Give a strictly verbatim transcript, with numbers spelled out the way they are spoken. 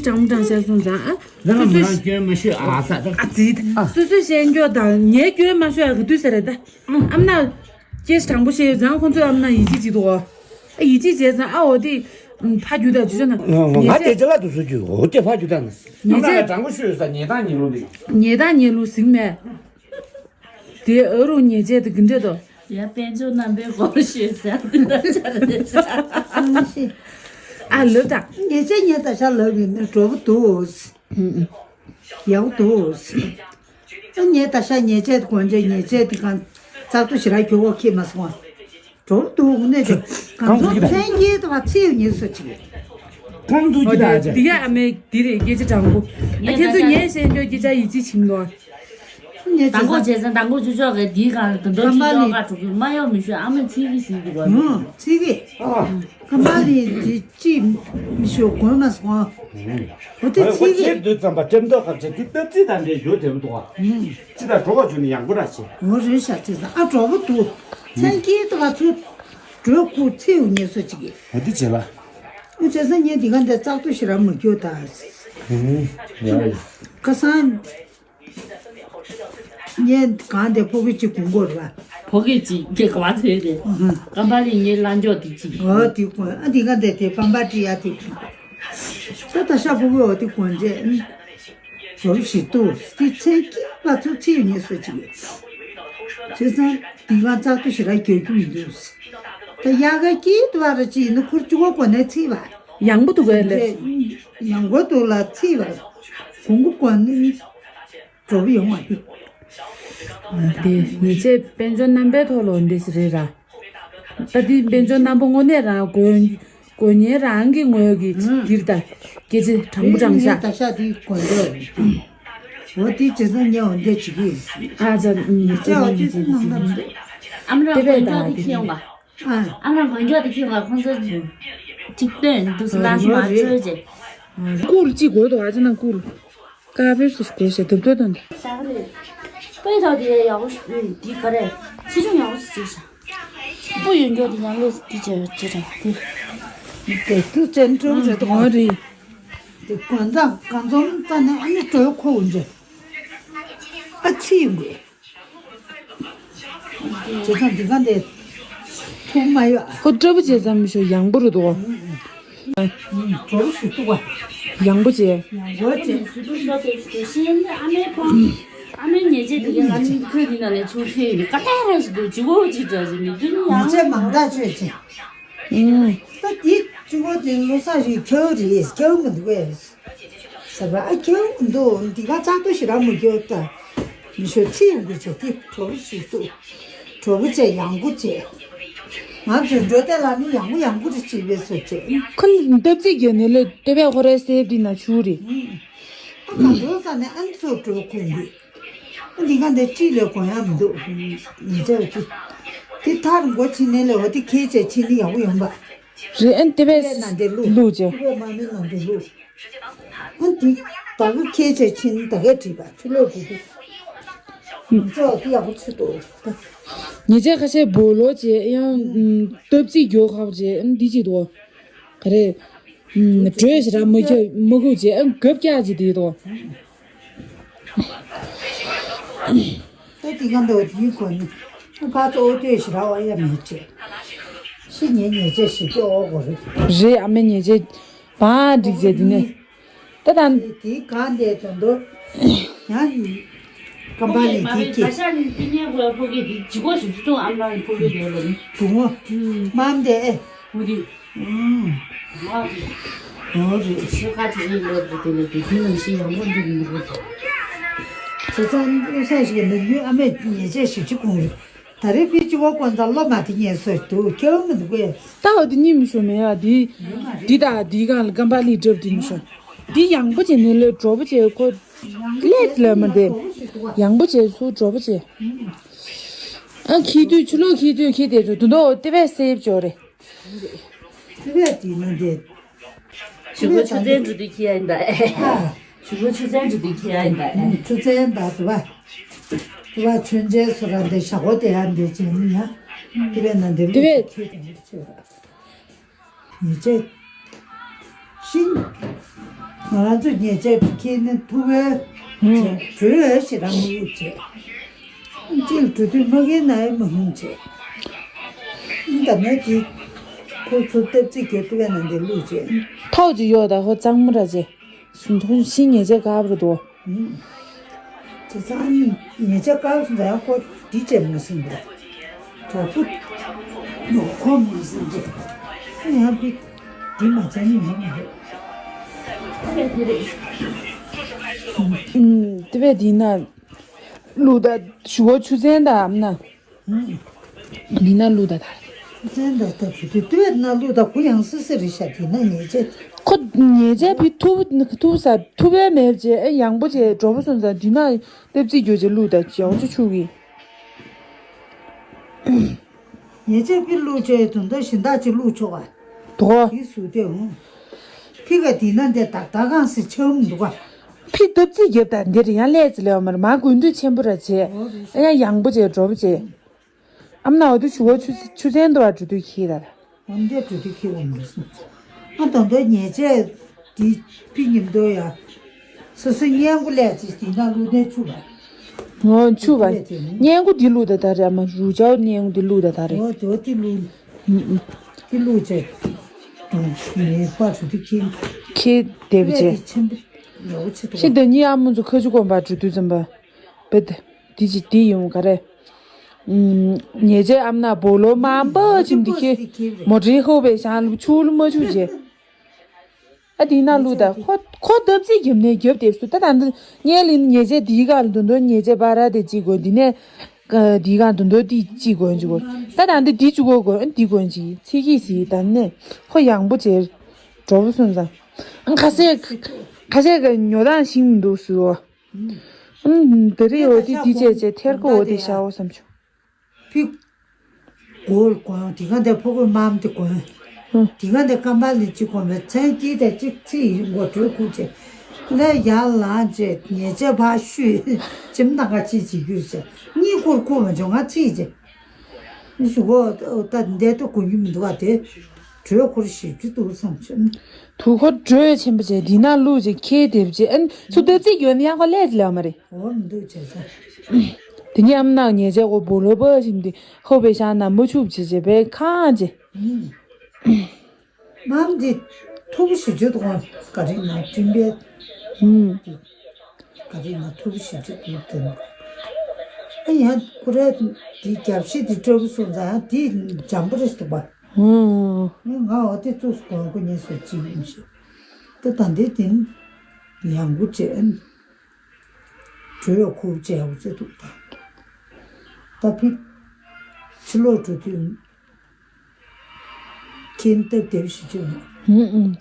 དྲང་མོ་དྲང་བཤད་སོང་ཙང་ཨ། རང་སོ་སོས་རང་སྐྱོན་མ་ཤོད་ཨ་ས་ད། ཨ་ཙི། སོ་སོས་བཤད་འགྱོ་དང་ངའི་སྐྱོན་མ་ཤོད་ཨ་གི་དུས་ཟེར་རེད་ད། ཨ་མ་ན། སྐྱེས་དྲང་པོ་བཤད་ཡོད་ཙང་ཁོང་ཚོས་ཨ་མ་ན་ཡིད་ཆེས་བྱེད་འདུག་ཨ། ཡིད་ཆེས་བྱས་ཙང་ཨ་འོ་དེ། ཕ་རྒྱུད་ད་ཇུ་ཇོ་ན། ང་ཉེས་དེ་ཅི་ལ་དུ་སུ་རྒྱུ་འོ་དེ་ཕ་རྒྱུད་ད་ན། ཉེས་ཨ་མ་ཆད། ན་དྲང་པོ་ཤོད་ས་ཉེས་དང་ཉེས་ལུགས་འདི། ཉེས་དང་ཉེས་ལུགས་ཟིན་མེད། དེ་ཨ་རུ་ཉེས་ཆད་དེ་གི་འདྲེ་དོ། ཡ་དཔལ་འབྱོར་རྣམ་པའི་སྐོར་ཤོད་ཟེར་འདི་ལྟར་ཆ་རེད། ཨ་ལབ་དང་། ཉེས་ཆད་ཉེས་ད་ཤ་ལབ་ཡིན་ན་གྲོགས་པོ་འདུག་ཡག་པོ་འདུག་ཨ་ཉེས་ད་ཤ་ཉེས་ཆད་དེ་གོན་ཆད་ཉེས་ཆད་དེ་གང་ཙག་ཏུ་ཞི་ར་གྱོ་གོ་ཁྱེད་མ་སོང་། གྲོགས་པོ་འདུག་ནས་དེ་གང་ཚོ་མཚན་གྱི་དུ་བ་ཚིག་ཉེས་སུ་ཅིག་ཁོང་ཚོ་ཅི་ད་ཅི། འདི་ག་ཨ་མའི་འདི་རེད་སྐད་ཆ་དྲང་པོ། ཨ་ཁྱེད་ཚོ་ངས་བཤད་འདོད་སྐད་ཆ་ཡིད་ཆེས་བྱིན་ལོ། དང་པོ་བྱས་ཙང་དང་པོ་ཆུ་ཆོག་གི་འདིའི་སྒང་ལ་དུ་འདོད་ཁྲི་ཡོག་ག་འགྲོ་གི་མ་ཡོག་མི་ཤོད་ཨ་མ་ཚིག་གི་ཟིན་གི་བ། ཚིག་གི་ཁམ་པ་ལི་འདི་ཅི་མི་ཤོད་གོན་མ་སོང་། འོ་དེ་ཚིག་གི་ཁྱེད་དུས་ཙམ་པ་ཀྲེམ་ཏོག་ཁ་བྱེད་དེ་སྟབས་ཚིག་དང་འདྲེས་ཡོད་དེ་མི་འདུག་ཨ། ཅི་ད་གྲོགས་པ་བྱུང་ནས་ཡང་པོ་ར་ཆེ། འོ་རེད་ཤག་ཅི་ད་ཨ་གྲོགས་པོ་འདུག་མཚན་གྱི་ཏོ་བ་ཚུ་གྲོས་ཁུ་ཚེའུ་ཉེས་སོ་ཅིག་གི། འོ་དེ་བྱེད་ལ། འོ་བྱས་ས་ངས་འདི་ག་འདི་ཙག་ཏུ་ཞི་ར་མ་རྒྱུ་ད། ཡ་ཡ། ཁ་སང་། ངས་གང་དེ་ཕོ་གི་ཅིག་གུང་གོ་ར། ཕོ་གི་ཅིག་གི་ག་བ་ཚེ་རེད། ཀམ་པ་ལི་ངའི་ལ་འཇོག་དེ་ཅིག་འོ་དེ་གོ་ཨ་འདི་ག་འདི་དེ་པམ་པ་ཏི་ཡ་དེ། ད་ད་ཤ་ཕོ་གི་འོ་དེ་གོན་རྗེས། ཟོར་ཞིག་ཏུ་སི་ཚན་གྱི་ང་ཚོ་ཚིག་ཉེས་སོ་ཅིག་བྱས་ཙང་འདི་ག་ཙག་ཏུ་ཞི་ར་རྒྱག་རྒྱུ་མི་འདུག་ད་ཡ་ག་སྐྱིད་དུ་བ་ར་ཅི་ཡིན་ན་ཁུར་ཅུ་གོ་གོ་ནས་ཚིག་བ། ཡང་པོ་འདུག་གས་ལེ། ཡང་གོ་འདུག་ལ་ཚིག་བ། གོང་གོ་གོ་ནས་གྲོགས་པོ་ཡོང་བ་འདི། དེ་ཉེས་ཆད་དཔལ་འབྱོར་རྣམ་པའི་ཐོག་ལ་འདི་ཞིག་རེད་ར། ད་འདི་དཔལ་འབྱོར་རྣམ་པ་དངོས་གནས་རང་དགོས་དགོས་ཉེན་རང་གི་ངོས་ཀྱི་འདིར་ད་སྐད་ཆ་དྲང་པོ་དྲང་བཞག་ད་ཤ་དེ་གོ་འདོད་འོ་དེ་བྱས་ཙང་ངས་འོ་འདི་བྱེད་ཀྱི་ཡིན། ཨ་ཙ་ཉེས་ཆད་འོ་དེ་ཚོ་གནང་ན་མི་འདུག་ཨམ་ར་དེ་བས་ད་དེ་ཁྱེད་ཡོང་བ། ཨ་མ་གོན་རྒྱུ་དེ་ཁྱེད་ང་ཁོང་ཚོ་གཅིག་སྟོན་འདུག་ལ་ཞིག་མ་བཅོས་རྗེས། ཀུར་གཅིག་དགོས་འདུག་ཨ་ཅེ་ན་ཀུར། ཀ་བེ་སུ་དགོས་ཞེས་དུབ་དུབ་དང་། པའི་ཐོག་དེ་ཡག་པོ་ཞིག་དེ་ག་རེ་ཆེ་ཆུང་ཡག་པོ་ཞིག་བྱས་ཤག་སྤུ་ཡོད་འགྱོ་དེ་ཡང་ལོ་དེ་བྱས་ཡོད་ཅེ་དང་དེ། དེ་དུ་ཅན་ཀྲུང་རེད་དོ། ཨོ་རེད། དེ་གོན་ཙང་གང་འཛོམས་རྩ་ནས་ཨ་ནི་གྲོད་ཁོག་འཇོ། ཨ་ཚི་ཡོང་གི། ཇེ་ཁང་འདི་ག་འདི་ཐུག་མ་ཡོད། ཁོ་སྐྲ་བོ་བྱས་ཙམ་མི་ཤོ་ཡང་པོ་རུ་འདུག་གོ། གྲོགས་ཤིག་ཐུག་པ། ཡང་པོ་བྱས། ཡང་པོ་བྱས། ཨ་མའི་ཉེས་ཆད་དེ་ག་ང་ནི་ཁོས་འདི་ན་ལས་ཆུང་ཁྱེད་ཡིན་ཀ་ཏ་ར་ཞིག་འདུག་ཇི་གོ་ཅི་འདྲ་ཞིག་མི་འདུག་ནི་ཡང་། ཉེས་ཆད་མང་དྲགས་ཆོད་ཅིང་། ད་འདི་གཅིག་པོ་དེ་ལོ་གསར་ཞིག་ཁྱེའུ་རེད་ཁྱེའུ་མི་འདུག་གས། ཟེར་བ་ཨ་ཁྱེའུ་མི་འདུག་འདི་ག་ཙག་ཏུ་ཞིག་ར་མི་ཁྱེའུ་ད། མི་ཤོད་ཚིག་ཡོང་གི་བྱས་ཏེ་གྲོགས་པོ་ཞིག་ཏུ། གྲོགས་པོ་བྱས་ཡང་པོ་བྱས། ང་ཚོའི་འགྲོ་སྟེ་ལ་ནི་ཡང་པོ་ཡང་པོ་རེ་བྱེད་པའི་སོ་བྱས། ཁོ་ནི་འདབ་རྩིག་གི་ནི་ལོས་ལྟེ་བའི་ཧོ་རའི་སེབ་དི་ན་ཆུ་རེད། ཨ་ང་ཚོ་ས་ནས་ཨ་ཚོ་འགྲོ་ཁོང་གི་ཨ་འདི་ག་འདི་ཅི་ལས་གོ་ཡ་མི་འདུག་ཉེ་ཆར་གྱི། དེ་མཐར་མགོ་ཕྱི་ནས་ལས་འོ་དེ་ཁྱེད་ཅག་ཕྱི་ནི་ཡག་པོ་ཡོང་པ། རེད་ཨ་ནི་ལྟེ་བའི་ལྟེ་བའི་ནང་དེ་བླུགས། བླུགས་བྱས། ལྟེ་བའི་མ་མི་ནང་དེ་བླུགས། ཨ་འདི་ད་ག་ཁྱེད་ཅག་ཕྱི་ནི་ད་གས་བྲིས་པ་ཆུ་ལོག་དེ་དེ། ང་ཚོ་དེ་ཡག་པོ་ཚུད་འདུག་ཉེ་ཆར་ཁ་ཤས་སྦོ་ལོ་བྱས་ཡང་སྟབས་རྩིག་མགྱོགས་ཁག་བྱས་ཨ་ནི་འདི་ཅི་འདུག་ག་རེ། ཨུམ། གྲོས་ཞེ་དྲག་མ་ཁྱབ་མ་ཁུག་བྱས་ཨ་གབ་རྒྱག་ཅིག་དེ་དོ། ད་དེ་ག་འདྲ་བ་དེ་གོ་ནི། ཕ་ཚོ་ཨོ་ཏོས་ཞེ་དྲག་བ་ཡ་མེད་ཅེས། ཤི་ཉེ་ཉེ་ཅེས་ཤི་ཅེས་ཨོ་གོ་རེད། རེད་ཨ་མའི་ཉེ་ཅེས་བང་འགྲིག་ཅེས་དེ་ནས། ད་ད། དེ་ག་འདྲ་དོན་དོ། ཡང་ཡིན། ཀམ་པ་ནི་དེ་ཀི། ད་ཤ་ནི་དེ་ཉེ་གོ་ཕོ་གི་དེ་ཇི་གོ་ཞིག་ཚུ་ཨ་མ་ནི་ཕོ་གི་དེ་ལ་ནི། བུ་མོ། མམ་དེ་ཨེ། བུ་དེ། ཨུམ། ཨོ་རེད། ཤི་ཁ་ཅི་རེད་ལོ་རེད་དེ་ལས་དེ་དེ་ནང་བཞིན་ཡང་པོ་འདུག་མི་རེད། བྱས་ཙང་ཨུ་ཚ་ཞིག་ལ་ཉུལ་ཨ་མས་ཉེས་ཆད་ཞིག་ཅི་གོང་རེད། ད་རེས་ཕི་ཅི་བ་ཀོན་ཙང་སློབ་མ་དེ་ཉེས་སོ་འདུག་ཁྱེད་མི་འདུག་གས། ད་འོ་དེ་གཉིས་མི་ཤོ་མེད་ཡ་དེ། དེ་དང་དེའི་སྒང་ལ་ཀམ་པ་ལི་གྲབ་དེ་མི་ཤོ། དེ་ཡང་པོ་བྱས་ནས་ལས་གྲོགས་པོ་བྱས་ཁོ། ལས་ལས་མ་འདེབས། ཡང་པོ་བྱས་ཚུར་གྲོགས་པོ་བྱས། ཨ་ཁྱི་དུས་ཆུ་ལོག་ཁྱི་དུས་ཁྱི་དེ་ཚོ་དུ་འདོག་དེ་བས་སེབ་ཅོ་རེད། དེ་བས་དེ་ན་དེ། ཞུ་གོ་ཆུ་ཚན་འགྲོ་དུས་ཁྱི་ཡ་ཡིན་ད་ཨེ། ཨ། ཞུ་གོ་ཆུ་ཚན་འགྲོ་དུས་ཁྱི་ཡ་ཡིན་ད་ཨེ། ཆུ་ཚན་ད་དུ་བ། དུ་བ་ཆུན་ཆེན་སུ་ར་འདི་ཞག་གོ་དེ་ཡ་འདི་བྱས་ནི་ཡ། དེ་བས་ན་འདི་རུ་དེ་བས། ཁྱི་དང་ཆུ་ར། ཉེས་ཆད། ཤིང་། ང་རང་ཚོ་ཉེས་ཆད་ཁྱེར་ནས་ཐུག་པའི་ཧུམ། བྲོས་ཞེ་དྲག་མི་ཡོད་བྱས། ཅིག་འགྲོ་དུས་མ་གིའི་ནང་ཡང་མ་ཡོང་བྱས། ད་ནས་དེ་ཁོ་ཚོ་སྟབས་ཚིག་གི་ཐུག་པའི་ནང་དེ་བླུགས་བྱས། ཐོག་ཅིག་གཡོག་དང་ཧོ་གཙང་མ་ར་བྱས། སུན་ཐོན་ཤི་ཉེས་ཆད་དཀར་པོ་རེད་དོ། ཨུམ། བྱས་ཙང་ཨ་ནི་ཉེས་ཆད་བཀག་སོང་ཙང་ཡང་ཁོ་འདི་བྱས་མ་ཟིན་པ། གྲོགས་པོ་ནོར་ཁོ་མ་ཟིན་ཏེ། ཨ་ཡང་པི་འདི་མ་བྱས་ནི་མ་མ་རེད། ཨུམ། དེ་བས་འདི་ན་ལུག་ད་ཞུ་བ་ཆུ་ཚན་ད་ཨམ་ན། འདི་ན་ལུག་ད་ད། བཙན་ད་ལྟ་དུས་དུས་དུས་ན་ལུག་ད་གུ་ཡང་སི་སི་རི་ཤ་དེ་ན་ཉེས་ཆད། ཁོ་ཉེས་ཆད་བི་ཐུབ་ཐུབ་ས་ཐུབ་པའི་མེད་ཅེ་ཨེ་ཡང་པོ་ཅེ་གྲོགས་པོ་སོང་ཙང་འདི་ན་སྟབས་རྩིས་རྒྱུ་ཅེ་ལུག་ད་ཅེ་འོ་ཅེ་ཆུ་གི། ཉེས་ཆད་བི་ལུག་ཅེ་དུང་ད་ཞིན་ད་ཅེ་ལུག་ཆོག་ག་དོ། དེ་སུ་དེ་འོང་། ཕི་ག་དེ་ན་དེ་ད་ད་གང་སི་ཆམ་འདུག་ག་ཕི་སྟབས་རྩིས་རྒྱབ་ད་འདིར་ཡང་ལས་ཙི་ལེ་བ་མར་མ་དགོས་འདོད་ཆེན་པོ་ར་ཅེ་ཨེ་ཡང་ཡང་པོ་ཅེ་གྲོགས་པོ་ཅེ། ཨམ་ན་འོ་དུ་ཞུ་བོ་ཆུ་ཆུ་ཚན་དུ་བ་འགྲོ་དུས་ཁྱི་ད། ཨམ་དེ་འགྲོ་དུས་ཁྱི་འོང་མི་སོང་། ཨ་དོན་དུ་ཉེས་ཆད་དེ་པི་ཉིམ་དུ་ཡ། སོ་སོ་སྙན་གུ་ལས་ཅི་དེ་ན་ལུ་ནས་ཆུ་བ། ངོ་ཆུ་བ། སྙན་གུ་དེ་ལུ་ད་ད་རེད་ཨ་མ་རུ་ཅའོ་སྙན་གུ་དེ་ལུ་ད་ད་རེད། འོ་དོ་དེ་ལུ། དེ་ལུ་ཆད། མེ་པ་འགྲོ་དུས་ཁྱི། ཁྱི་དེ་བ་ཅེ། ཆེན་པོ་ཡོ་ཆེ་དོ། ཁྱི་དེ་ཉི་ཨ་མོ་ཚོ་ཁ་ཆུ་གོམ་པ་འགྲོ་དུས་ཙམ་པ། བེད། འདི་ཅི་འདི་ཡོང་ག་རེ། ཉེ་ཆའི་ཨམ་ན་སྦོ་ལོ་མ་འབའ་ཅིམ་འདི་ཁྱེད་མོ་ཊའི་ཧོ་བའི་ཞང་ལུ་ཆུ་ལུ་མ་ཆུ་བྱེད། ཨ་དེ་ན་ལུ་ད་ཁོ་ཁོ་ལྡབ་རྩིས་རྒྱབ་ནས་རྒྱབ་དེབ་སུ་ད་ད་འདི་ཉེ་ལི་ཉེ་ཆའི་དེའི་ག་ལ་འདོན་འདོན་ཉེ་ཆའི་བ་ར་དེ་ཅི་དགོས་འདི་ནས་དེའི་ག་འདོན་འདོན་དེ་ཅི་དགོས་ཅི་དགོས་ད་ད་འདི་འདི་ཅི་དགོས་དགོས་འདི་དགོས་ཅི་ཚིག་གིས་ཟི་ད་ནས་ཁོ་ཡང་པོ་བྱེད་གྲོགས་པོ་སོང་ཙང་ཁ་ཤས་ཁ་ཤས་ཀྱི་ཉོ་སྟངས་ཤིང་མི་འདུག་སུ། ཨུམ། དེ་རིང་འོ་དེ་དེ་བྱས་བྱས་ཐེར་ཀོ་འོ་དེ་ཤ་འོ་བསམ་བྱུང་། ཕི། གོར་གོང་དེ་ག་འདི་ཕོ་གོས་མམ་དེ་གོན། ཨུམ། དེ་ག་འདི་ཀམ་པ་ལི་ཅི་གོན་མེད་མཚན་དཀྱིལ་དེ་གཅིག་ཚིག་ཡིན་གོ་གྲོད་ཁུག་ཅེ། ལས་ཡར་ལངས་ཅེ་ཉེ་ཆེ་ཕ་ཤུས་ཅིམ་ནང་ག་ཅི་བྱེད་རྒྱུ་ཅེ། གཉིད་ཁུར་ཁུར་མ་བྱུང་ང་ཚིག་ཅེ། ཞུ་གོ་ད་འདས་ཏོ་གོན་རྒྱུ་མི་འདུག་ག་དེ། གྲོད་ཁུར་ཞེ་རྒྱུ་འདུག་བསམ་བྱུང་། དུ་ཁོ་གྲོས་ཆེན་པོ་བྱས་འདི་ན་ལུག་ཅིག་ཁྱེད་དེབ་ཅིག་ཨན་ཚུ་ལྟ་རྩིས་ཡོད་ན་ཡང་ཁོ་ལས་ལས་མ་རེད། འོ་མི་འདུག་བྱས་ཙང་། དེ་ནས་ཨམ་ནག་ཉེ་ཆེ་ཁོ་སྦོ་ལོ་པ་ཞིམ་དེ་ཧོ་པའི་ཤང་ན་མ་ཆུབ་བྱས་བྱས་པའི་ཁང་ཅེ། མམ་འདི་ཐུབ་ཞེ་རྒྱུ་དུ་གོང་ག་རེ་ན་ཀྲིན་པའི། ཨུམ། ག་རེ་ན་ཐུབ་ཞེ་རྒྱུ་དུ་དུ། ཨ་ཡང་ཁོ་རེ་འདི་རྒྱབ་ཤི་འདི་སྤྲོ་པོ་སོང་ཙང་འདི་འཇམ་པོ་རེ་ཞིག་འདུག་པ། ཨུམ། ང་འོ་དེ་ཚོ་གོང་གོ་ཉེས་སུ་ཅི་ཡིན་ཞུ། ད་ད་འདི་དེ་ཡང་གུ་ཅེ་ཨན། གྲོས་ཁུག་ཅེ་ཡང་གུ་ཅེ་འདུག་ད། ད་ཕི་ཕྱི་ལོག་འགྲོ་དུས་ཁྱིམ་སྟབས་བདེ་ཞིག་བྱུང་། ཨུམ་ཨུམ།